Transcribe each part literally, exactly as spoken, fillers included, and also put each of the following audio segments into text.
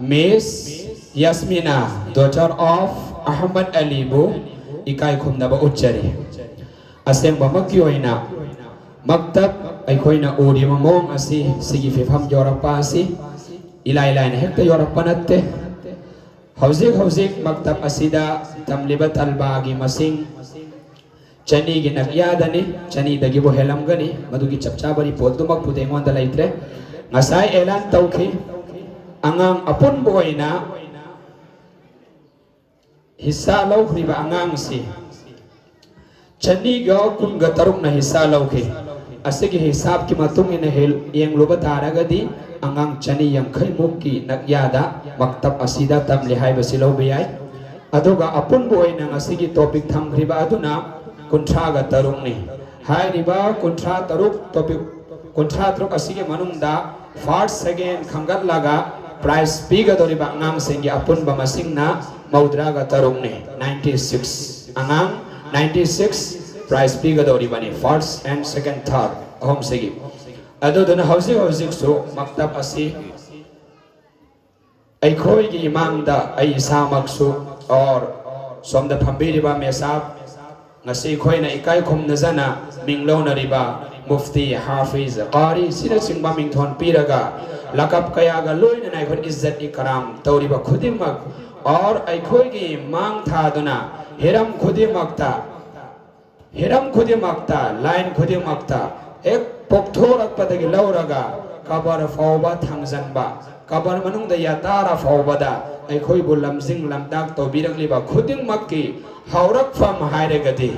Miss Yasmina, daughter of Ahmad Aliꯕꯨ ꯏꯀꯥꯏ ꯈꯨꯝꯅꯕ ꯎꯠꯆꯔꯤ꯫ ꯑꯁꯦꯡꯕꯃꯛꯀꯤ ꯑꯣꯏꯅ ꯃꯛꯇꯕ ꯑꯩꯈꯣꯏꯅ ꯎꯔꯤꯕ ꯃꯑꯣꯡ ꯑꯁꯤ, ꯁꯤꯒꯤ ꯐꯤꯕꯝ ꯌꯧꯔꯛꯄ ꯑꯁꯤ ꯏꯂꯥꯏ ꯂꯥꯏꯅ ꯍꯦꯛꯇ ꯌꯧꯔꯛꯄ ꯅꯠꯇꯦ꯫ ꯍꯧꯖꯤꯛ ꯍꯧꯖꯤꯛ ꯃꯛꯇꯕ ꯑꯁꯤꯗ ꯇꯝꯂꯤꯕ ꯇꯜꯕꯥꯒꯤ ꯃꯁꯤꯡ ꯆꯅꯤꯒꯤ ꯅꯛꯌꯥꯗꯅꯤ, ꯆꯅꯤꯗꯒꯤꯕꯨ ꯍꯦꯜꯂꯝꯒꯅꯤ꯫ ꯃꯗꯨꯒꯤ ꯆꯞ ꯆꯥꯕ ꯔꯤꯄꯣꯔꯠꯇꯨꯃꯛꯄꯨꯗꯤ ꯑꯩꯉꯣꯟꯗ ꯂꯩꯇ꯭ꯔꯦ꯫ ꯉꯁꯥꯏ ꯑꯦꯂꯥꯟ ꯇꯧꯈꯤ, ꯑꯉꯥꯡ ꯑꯄꯨꯟꯕ ꯑꯣꯏꯅ ꯍꯤꯁꯥ ꯂꯧꯈ꯭ꯔꯤꯕ ꯑꯉꯥꯡꯁꯤ ꯆꯅꯤꯒ ꯀꯨꯟꯒ ꯇꯔꯨꯛꯅ ꯍꯤꯁꯥ ꯂꯧꯈꯤ꯫ ꯑꯁꯤꯒꯤ ꯍꯤꯁꯥꯕꯀꯤ ꯃꯇꯨꯡ ꯏꯟꯅ ꯍꯦꯜ-, ꯌꯦꯡꯂꯨꯕ ꯇꯥꯔꯒꯗꯤ ꯑꯉꯥꯡ ꯆꯅꯤ ꯌꯥꯡꯈꯩ ꯃꯨꯛꯀꯤ ꯅꯛꯌꯥꯗ ꯃꯛꯇꯕ ꯑꯁꯤꯗ ꯇꯝꯂꯤ ꯍꯥꯏꯕꯁꯤ ꯂꯧꯕ ꯌꯥꯏ꯫ ꯑꯗꯨꯒ ꯑꯄꯨꯟꯕ ꯑꯣꯏꯅ ꯉꯁꯤꯒꯤ ꯇꯣꯄꯤꯛ ꯊꯝꯈ꯭ꯔꯤꯕ ꯑꯗꯨꯅ ꯀꯨꯟꯊ꯭ꯔꯥꯒ ꯇꯔꯨꯛꯅꯤ꯫ ꯍꯥꯏꯔꯤꯕ ꯀꯨꯟꯊ꯭ꯔꯥ ꯇꯔꯨꯛ, ꯇꯣꯄꯤꯛ ꯀꯨꯟꯊ꯭ꯔꯥ ꯇꯔꯨꯛ ꯑꯁꯤꯒꯤ ꯃꯅꯨꯡꯗ ꯐꯥꯔꯁ, ꯁꯦꯀꯦꯟ ꯈꯟꯒꯠꯂꯒ ꯄ꯭ꯔꯥꯏꯖ ꯄꯤꯒꯗꯧꯔꯤꯕ ꯑꯉꯥꯡꯁꯤꯡꯒꯤ ꯑꯄꯨꯟꯕ ꯃꯁꯤꯡꯅ ꯃꯧꯗ꯭ꯔꯥꯒ ꯇꯔꯨꯛꯅꯤ, ninety six꯫ ꯑꯉꯥꯡ ninety six ꯄ꯭ꯔꯥꯏꯖ ꯄꯤꯒꯗꯧꯔꯤꯕꯅꯤ, first and second, third ꯑꯍꯨꯝꯁꯤꯒꯤ꯫ ꯑꯗꯨꯗꯨꯅ ꯍꯧꯖꯤꯛ ꯍꯧꯖꯤꯛꯁꯨ ꯃꯛꯇꯕ ꯑꯁꯤ ꯑꯩꯈꯣꯏꯒꯤ ꯏꯃꯥꯡꯗ ꯑꯩ ꯏꯁꯥꯃꯛꯁꯨ, ꯑꯣꯔ ꯁꯣꯝꯗ ꯐꯝꯕꯤꯔꯤꯕ ꯃꯦꯁꯥꯕ, ꯉꯁꯤ ꯑꯩꯈꯣꯏꯅ ꯏꯀꯥꯏ ꯈꯨꯝꯅꯖꯅ ꯃꯤꯡ ꯂꯧꯅꯔꯤꯕ ꯃꯨꯐꯇꯤ, ꯍꯥꯐꯤꯖ, ꯀꯥꯔꯤ ꯑꯁꯤꯅꯆꯤꯡꯕ ꯃꯤꯡꯊꯣꯟ ꯄꯤꯔꯒ ꯂꯀꯕ ꯀꯌꯥꯒ ꯂꯣꯏꯅꯅ ꯑꯩꯈꯣꯏ ꯏꯖꯠ ꯏꯀꯔꯥꯝ ꯇꯧꯔꯤꯕ ꯈꯨꯗꯤꯡꯃꯛ, ꯑꯣꯔ ꯑꯩꯈꯣꯏꯒꯤ ꯃꯥꯡ ꯊꯥꯗꯨꯅ ꯍꯤꯔꯝ ꯈꯨꯗꯤꯡꯃꯛꯇ, ꯍꯤꯔꯝ ꯈꯨꯗꯤꯡꯃꯛꯇ, ꯂꯥꯏꯟ ꯈꯨꯗꯤꯡꯃꯛꯇ, ꯍꯦꯛ ꯄꯣꯛꯊꯣꯔꯛꯄꯗꯒꯤ ꯂꯧꯔꯒ ꯀꯕꯔ ꯐꯥꯎꯕ ꯊꯥꯡꯖꯟꯕ, ꯀꯕꯔ ꯃꯅꯨꯡꯗ ꯌꯥꯇꯥꯔ ꯐꯥꯎꯕꯗ ꯑꯩꯈꯣꯏꯕꯨ ꯂꯝꯖꯤꯡ ꯂꯝꯇꯥꯛ ꯇꯧꯕꯤꯔꯛꯂꯤꯕ ꯈꯨꯗꯤꯡꯃꯛꯀꯤ ꯍꯧꯔꯛꯐꯝ ꯍꯥꯏꯔꯒꯗꯤ,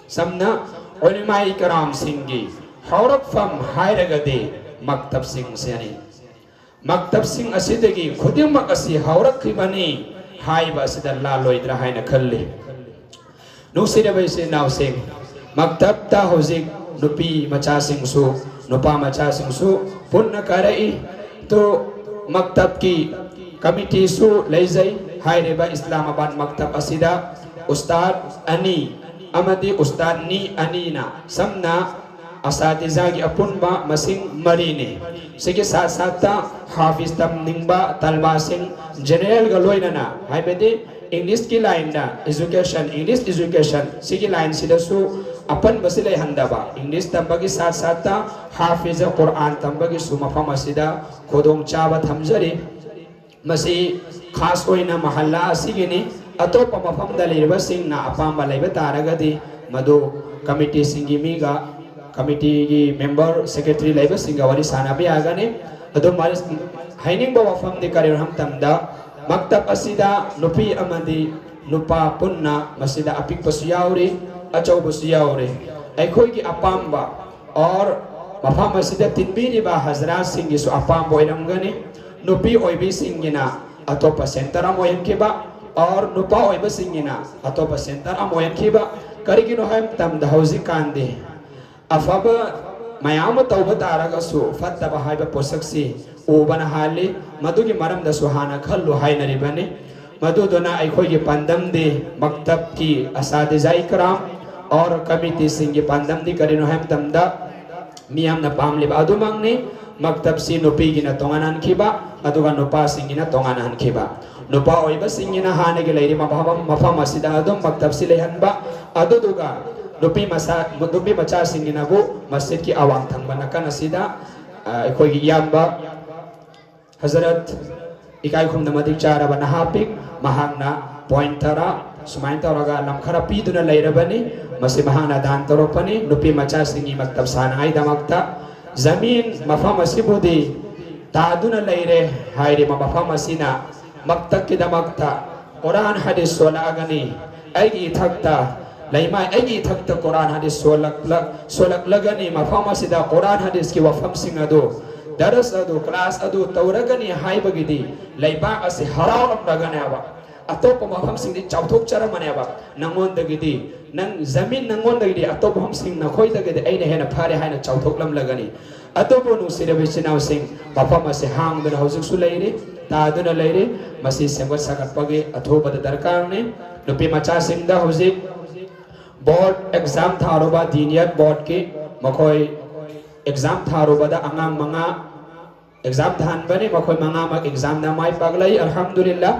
ꯁꯝꯅ ꯎꯂꯃꯥ ꯏꯀꯔꯥꯝꯁꯤꯡꯒꯤ ꯍꯧꯔꯛꯐꯝ ꯍꯥꯏꯔꯒꯗꯤ ꯃꯛꯇꯕꯁꯤꯡꯁꯤꯅꯤ꯫ ꯃꯛꯇꯕꯁꯤꯡ ꯑꯁꯤꯗꯒꯤ ꯈꯨꯗꯤꯡꯃꯛ ꯑꯁꯤ ꯍꯧꯔꯛꯈꯤꯕꯅꯤ ꯍꯥꯏꯕ ꯑꯁꯤꯗ ꯂꯥꯜꯂꯣꯏꯗ꯭ꯔꯥ ꯍꯥꯏꯅ ꯈꯜꯂꯤ꯫ ꯅꯨꯡꯁꯤꯔꯕ ꯏꯆꯤꯟ ꯏꯅꯥꯎꯁꯤꯡ, ꯃꯛꯇꯕꯇ ꯍꯧꯖꯤꯛ ꯅꯨꯄꯤ ꯃꯆꯥꯁꯤꯡꯁꯨ, ꯅꯨꯄꯥ ꯃꯆꯥꯁꯤꯡꯁꯨ ꯄꯨꯟꯅ ꯀꯥꯔꯛꯏ꯫ ꯇꯨ ꯃꯛꯇꯕꯀꯤ ꯀꯃꯤꯇꯤꯁꯨ ꯂꯩꯖꯩ꯫ ꯍꯥꯏꯔꯤꯕ ꯏꯁꯂꯥꯃꯥꯕꯥꯗ ꯃꯛꯇꯕ ꯑꯁꯤꯗ ꯎꯁꯇꯥꯗ ꯑꯅꯤ ꯑꯃꯗꯤ ꯎꯁꯇꯥꯗꯅꯤ ꯑꯅꯤꯅ ꯁꯝꯅ ꯑꯁꯥꯇꯤꯖꯥꯒꯤ ꯑꯄꯨꯟꯕ ꯃꯁꯤꯡ ꯃꯔꯤꯅꯤ꯫ ꯁꯤꯒꯤ ꯁꯥꯠ ꯁꯥꯠꯇ ꯍꯥꯐꯤꯖ ꯇꯝꯅꯤꯡꯕ ꯇꯂꯕꯥꯁꯤꯡ, ꯖꯦꯅꯦꯔꯦꯜꯒ ꯂꯣꯏꯅꯅ, ꯍꯥꯏꯕꯗꯤ ꯏꯪꯂꯤꯁꯀꯤ ꯂꯥꯏꯟꯗ education, English education, ꯁꯤꯒꯤ ꯂꯥꯏꯟꯁꯤꯗꯁꯨ ꯑꯄꯟꯕꯁꯤ ꯂꯩꯍꯟꯗꯕ, ꯏꯪꯂꯤꯁ ꯇꯝꯕꯒꯤ ꯁꯥꯠ ꯁꯥꯠꯇ ꯍꯥꯐꯤꯖ ꯀꯨꯔꯑꯥꯟ ꯇꯝꯕꯒꯤꯁꯨ ꯃꯐꯝ ꯑꯁꯤꯗ ꯈꯨꯗꯣꯡꯆꯥꯕ ꯊꯝꯖꯔꯤ꯫ ꯃꯁꯤ ꯈꯥꯁ ꯑꯣꯏꯅ ꯃꯍꯜꯂꯥ ꯑꯁꯤꯒꯤꯅꯤ꯫ ꯑꯇꯣꯞꯄ ꯃꯐꯝꯗ ꯂꯩꯔꯤꯕꯁꯤꯡꯅ ꯑꯄꯥꯝꯕ ꯂꯩꯕ ꯇꯥꯔꯒꯗꯤ, ꯃꯗꯨ ꯀꯃꯤꯇꯤꯁꯤꯡꯒꯤ ꯃꯤꯒ, ꯀꯃꯤꯇꯤꯒꯤ ꯃꯦꯝꯕꯔ, ꯁꯦꯀ꯭ꯔꯦꯇꯔꯤ ꯂꯩꯕꯁꯤꯡꯒ ꯋꯥꯔꯤ ꯁꯥꯟꯅꯕ ꯌꯥꯒꯅꯤ꯫ ꯑꯗꯨꯝ ꯋꯥꯔꯤ ꯍꯥꯏꯅꯤꯡꯕ ꯋꯥꯐꯝꯗꯤ ꯀꯔꯤꯅꯣ ꯍꯥꯏꯕ ꯃꯇꯝꯗ, ꯃꯛꯇꯕ ꯑꯁꯤꯗ ꯅꯨꯄꯤ ꯑꯃꯗꯤ ꯅꯨꯄꯥ ꯄꯨꯟꯅ ꯃꯁꯤꯗ ꯑꯄꯤꯛꯄꯁꯨ ꯌꯥꯎꯔꯤ, ꯑꯆꯧꯕꯁꯨ ꯌꯥꯎꯔꯤ꯫ ꯑꯩꯈꯣꯏꯒꯤ ꯑꯄꯥꯝꯕ ꯑꯣꯔ ꯃꯐꯝ ꯑꯁꯤꯗ ꯇꯤꯟꯕꯤꯔꯤꯕ ꯍꯖꯔꯥꯠꯁꯤꯡꯒꯤꯁꯨ ꯑꯄꯥꯝꯕ ꯑꯣꯏꯔꯝꯒꯅꯤ꯫ ꯅꯨꯄꯤ ꯑꯣꯏꯕꯤꯁꯤꯡꯒꯤꯅ ꯑꯇꯣꯞꯄ ꯁꯦꯟꯇꯔ ꯑꯃ ꯑꯣꯏꯍꯟꯈꯤꯕ, ꯑꯣꯔ ꯅꯨꯄꯥ ꯑꯣꯏꯕꯁꯤꯡꯒꯤꯅ ꯑꯇꯣꯞꯄ ꯁꯦꯟꯇꯔ ꯑꯃ ꯑꯣꯏꯍꯟꯈꯤꯕ꯫ ꯀꯔꯤꯒꯤꯅꯣ ꯍꯥꯏꯕ ꯃꯇꯝꯗ, ꯍꯧꯖꯤꯛꯀꯥꯟꯗꯤ ꯑꯐꯕ ꯃꯌꯥꯝ ꯑꯃ ꯇꯧꯕ ꯇꯥꯔꯒꯁꯨ, ꯐꯠꯇꯕ ꯍꯥꯏꯕ ꯄꯣꯠꯁꯛꯁꯤ ꯎꯕꯅ ꯍꯥꯜꯂꯤ꯫ ꯃꯗꯨꯒꯤ ꯃꯔꯝꯗꯁꯨ ꯍꯥꯟꯅ ꯈꯜꯂꯨ ꯍꯥꯏꯅꯔꯤꯕꯅꯤ꯫ ꯃꯗꯨꯗꯨꯅ ꯑꯩꯈꯣꯏꯒꯤ ꯄꯥꯟꯗꯝꯗꯤ, ꯃꯛꯇꯕꯀꯤ ꯑꯁꯥꯇꯤꯖꯥ ꯏꯀꯔꯥꯝ ꯑꯣꯔ ꯀꯃꯤꯇꯤꯁꯤꯡꯒꯤ ꯄꯥꯟꯗꯝꯗꯤ ꯀꯔꯤꯅꯣ ꯍꯥꯏꯕ ꯃꯇꯝꯗ, ꯃꯤꯌꯥꯝꯅ ꯄꯥꯝꯂꯤꯕ ꯑꯗꯨꯃꯛꯅꯤ꯫ ꯃꯛꯇꯕꯁꯤ ꯅꯨꯄꯤꯒꯤꯅ ꯇꯣꯉꯥꯟꯍꯟꯈꯤꯕ, ꯑꯗꯨꯒ ꯅꯨꯄꯥꯁꯤꯡꯒꯤꯅ ꯇꯣꯉꯥꯟꯍꯟꯈꯤꯕ꯫ ꯅꯨꯄꯥ ꯑꯣꯏꯕꯁꯤꯡꯒꯤꯅ ꯍꯥꯟꯅꯒꯤ ꯂꯩꯔꯤꯕ ꯃꯐꯝ, ꯃꯐꯝ ꯑꯁꯤꯗ ꯑꯗꯨꯝ ꯃꯛꯇꯕꯁꯤ ꯂꯩꯍꯟꯕ, ꯑꯗꯨꯗꯨꯒ ꯅꯨꯄꯤ ꯃꯆꯥ, ꯅꯨꯄꯤ ꯃꯆꯥꯁꯤꯡꯒꯤꯅꯕꯨ ꯃꯁꯖꯤꯗꯀꯤ ꯑꯋꯥꯡ ꯊꯪꯕ ꯅꯥꯀꯟ ꯑꯁꯤꯗ, ꯑ, ꯑꯩꯈꯣꯏꯒꯤ ꯏꯌꯥꯝꯕ ꯍꯖꯔꯠ ꯏꯀꯥꯏ ꯈꯨꯝꯅ ꯃꯇꯤꯛ ꯆꯥꯔꯕ ꯅꯍꯥ ꯄꯤꯛ, ꯃꯍꯥꯛꯅ ꯄꯣꯏꯟꯠ ꯇꯔꯥ ꯁꯨꯃꯥꯏꯅ ꯇꯧꯔꯒ ꯂꯝ ꯈꯔ ꯄꯤꯗꯨꯅ ꯂꯩꯔꯕꯅꯤ꯫ ꯃꯁꯤ ꯃꯍꯥꯛꯅ ꯗꯥꯟ ꯇꯧꯔꯛꯄꯅꯤ꯫ ꯅꯨꯄꯤ ꯃꯆꯥꯁꯤꯡꯒꯤ ꯃꯛꯇꯕ ꯁꯥꯅꯉꯥꯏꯗꯃꯛꯇ ꯖꯃꯤꯟ, ꯃꯐꯝ ꯑꯁꯤꯕꯨꯗꯤ ꯇꯥꯗꯨꯅ ꯂꯩꯔꯦ꯫ ꯍꯥꯏꯔꯤꯕ ꯃꯐꯝ ꯑꯁꯤꯅ ꯃꯛꯇꯕꯀꯤꯗꯃꯛꯇ ꯀꯨꯔꯥꯟ ꯍꯗꯤꯁ ꯁꯣꯜꯂꯛꯑꯒꯅꯤ꯫ ꯑꯩꯒꯤ ꯏꯊꯛꯇ ꯂꯩꯃꯥꯏ, ꯑꯩꯒꯤ ꯏꯊꯛꯇ ꯀꯨꯔꯥꯟ ꯍꯗꯤꯁ ꯁꯣꯜꯂꯛꯂ-, ꯁꯣꯜꯂꯛꯂꯒꯅꯤ꯫ ꯃꯐꯝ ꯑꯁꯤꯗ ꯀꯨꯔꯥꯟ ꯍꯗꯤꯁꯀꯤ ꯋꯥꯐꯝꯁꯤꯡ ꯑꯗꯨ, ꯗꯔꯁ ꯑꯗꯨ, ꯀ꯭ꯂꯥꯁ ꯑꯗꯨ ꯇꯧꯔꯒꯅꯤ ꯍꯥꯏꯕꯒꯤꯗꯤ ꯂꯩꯕꯥꯛ ꯑꯁꯤ ꯍꯔꯥꯎꯔꯝꯂꯒꯅꯦꯕ꯫ ꯑꯇꯣꯞꯄ ꯃꯐꯝꯁꯤꯡꯗꯤ ꯆꯥꯎꯊꯣꯛꯆꯔꯝꯃꯅꯦꯕ꯫ ꯅꯪꯉꯣꯟꯗꯒꯤꯗꯤ, ꯅꯪ ꯖꯃꯤꯟ ꯅꯪꯉꯣꯟꯗꯒꯤꯗꯤ ꯑꯇꯣꯞꯄ ꯃꯐꯝꯁꯤꯡ ꯅꯈꯣꯏꯗꯒꯤꯗꯤ ꯑꯩꯅ ꯍꯦꯟꯅ ꯐꯔꯦ ꯍꯥꯏꯅ ꯆꯥꯎꯊꯣꯛꯂꯝꯂꯒꯅꯤ꯫ ꯑꯗꯨꯕꯨ ꯅꯨꯡꯁꯤꯔꯕ ꯏꯆꯤꯟ ꯏꯅꯥꯎꯁꯤꯡ, ꯃꯐꯝ ꯑꯁꯤ ꯍꯥꯡꯗꯨꯅ ꯍꯧꯖꯤꯛꯁꯨ ꯂꯩꯔꯤ, ꯇꯥꯗꯨꯅ ꯂꯩꯔꯤ꯫ ꯃꯁꯤ ꯁꯦꯝꯒꯠ ꯁꯥꯒꯠꯄꯒꯤ ꯑꯊꯨꯕꯗ ꯗꯔꯀꯥꯔꯅꯤ꯫ ꯅꯨꯄꯤ ꯃꯆꯥꯁꯤꯡꯗ ꯍꯧꯖꯤꯛ ꯕꯣꯔꯗ ꯑꯦꯛꯖꯥꯝ ꯊꯥꯔꯨꯕ ꯗꯤꯅꯤꯌꯠ ꯕꯣꯔꯗꯀꯤ ꯃꯈꯣꯏ ꯑꯦꯛꯖꯥꯝ ꯊꯥꯔꯨꯕꯗ ꯑꯉꯥꯡ ꯃꯉꯥ ꯑꯦꯛꯖꯥꯝ ꯊꯥꯍꯟꯕꯅꯤ꯫ ꯃꯈꯣꯏ ꯃꯉꯥꯃꯛ ꯑꯦꯛꯖꯥꯝꯗ ꯃꯥꯏ ꯄꯥꯛꯂꯛꯏ, ꯑꯜꯍꯝꯗꯨꯂꯤꯜꯂꯥ꯫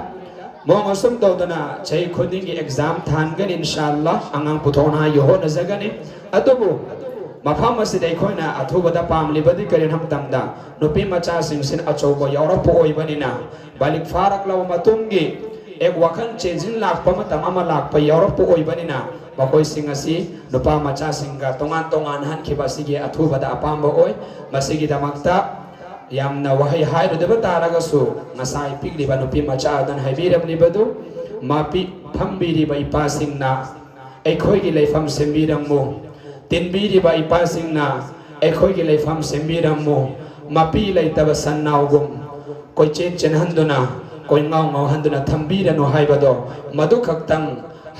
ꯃꯑꯣꯡ ꯑꯁꯨꯝ ꯇꯧꯗꯅ ꯆꯍꯤ ꯈꯨꯗꯤꯡꯒꯤ ꯑꯦꯛꯖꯥꯝ ꯊꯥꯍꯟꯒꯅꯤ, ꯏꯟꯁꯥ ꯑꯜꯂꯥ꯫ ꯑꯉꯥꯡ ꯄꯨꯊꯣꯛꯅꯉꯥꯏꯒꯤ ꯍꯣꯠꯅꯖꯒꯅꯤ꯫ ꯑꯗꯨꯕꯨ ꯃꯐꯝ ꯑꯁꯤꯗ ꯑꯩꯈꯣꯏꯅ ꯑꯊꯨꯕꯗ ꯄꯥꯝꯂꯤꯕꯗꯤ ꯀꯔꯤꯅꯣ ꯍꯥꯏꯕ ꯃꯇꯝꯗ, ꯅꯨꯄꯤ ꯃꯆꯥꯁꯤꯡꯁꯤꯅ ꯑꯆꯧꯕ ꯌꯥꯎꯔꯛꯄ ꯑꯣꯏꯕꯅꯤꯅ, ꯕꯥꯂꯤꯛ ꯐꯥꯔꯛꯂꯕ ꯃꯇꯨꯡꯒꯤ ꯍꯦꯛ ꯋꯥꯈꯜ ꯆꯦꯟꯖꯤꯟ ꯂꯥꯛꯄ ꯃꯇꯝ ꯑꯃ ꯂꯥꯛꯄ ꯌꯥꯎꯔꯛꯄ ꯑꯣꯏꯕꯅꯤꯅ, ꯃꯈꯣꯏꯁꯤꯡ ꯑꯁꯤ ꯅꯨꯄꯥ ꯃꯆꯥꯁꯤꯡꯒ ꯇꯣꯉꯥꯟ ꯇꯣꯉꯥꯟ ꯍꯟꯈꯤꯕ ꯑꯁꯤꯒꯤ ꯑꯊꯨꯕꯗ ꯑꯄꯥꯝꯕ ꯑꯣꯏ꯫ ꯃꯁꯤꯒꯤꯗꯃꯛꯇ ꯌꯥꯝꯅ ꯋꯥꯍꯩ ꯍꯥꯏꯔꯨꯗꯕ ꯇꯥꯔꯒꯁꯨ, ꯉꯁꯥꯏ ꯄꯤꯛꯂꯤꯕ ꯅꯨꯄꯤ ꯃꯆꯥ ꯑꯗꯨꯅ ꯍꯥꯏꯕꯤꯔꯝꯂꯤꯕꯗꯨ, ꯃꯄꯤ ꯐꯝꯕꯤꯔꯤꯕ ꯏꯄꯥꯁꯤꯡꯅ ꯑꯩꯈꯣꯏꯒꯤ ꯂꯩꯐꯝ ꯁꯦꯝꯕꯤꯔꯝꯃꯨ, ꯇꯤꯟꯕꯤꯔꯤꯕ ꯏꯄꯥꯁꯤꯡꯅ ꯑꯩꯈꯣꯏꯒꯤ ꯂꯩꯐꯝ ꯁꯦꯝꯕꯤꯔꯝꯃꯨ, ꯃꯄꯤ ꯂꯩꯇꯕ ꯁꯟꯅꯥꯎꯒꯨꯝ ꯀꯣꯏꯆꯦꯟ ꯆꯦꯟꯍꯟꯗꯨꯅ, ꯀꯣꯏꯉꯥꯎ ꯉꯥꯎꯍꯟꯗꯨꯅ ꯊꯝꯕꯤꯔꯅꯨ ꯍꯥꯏꯕꯗꯣ, ꯃꯗꯨ ꯈꯛꯇꯪ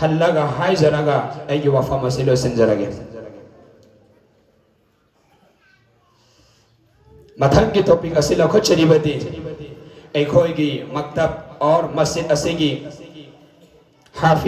ꯍꯜꯂꯒ ꯍꯥꯏꯖꯔꯒ ꯑꯩꯒꯤ ꯋꯥꯐꯝ ꯑꯁꯤ ꯂꯣꯏꯁꯤꯟꯖꯔꯒꯦ꯫ ꯃꯊꯪꯒꯤ ꯇꯣꯄꯤꯛ ꯑꯁꯤ ꯂꯧꯈꯠꯆꯔꯤꯕꯗꯤ ꯑꯩꯈꯣꯏꯒꯤ ꯃꯛꯇꯕ ꯑꯣꯔ ꯃꯁꯖꯤꯗ ꯑꯁꯤꯒꯤ ꯍꯥꯐꯤꯖ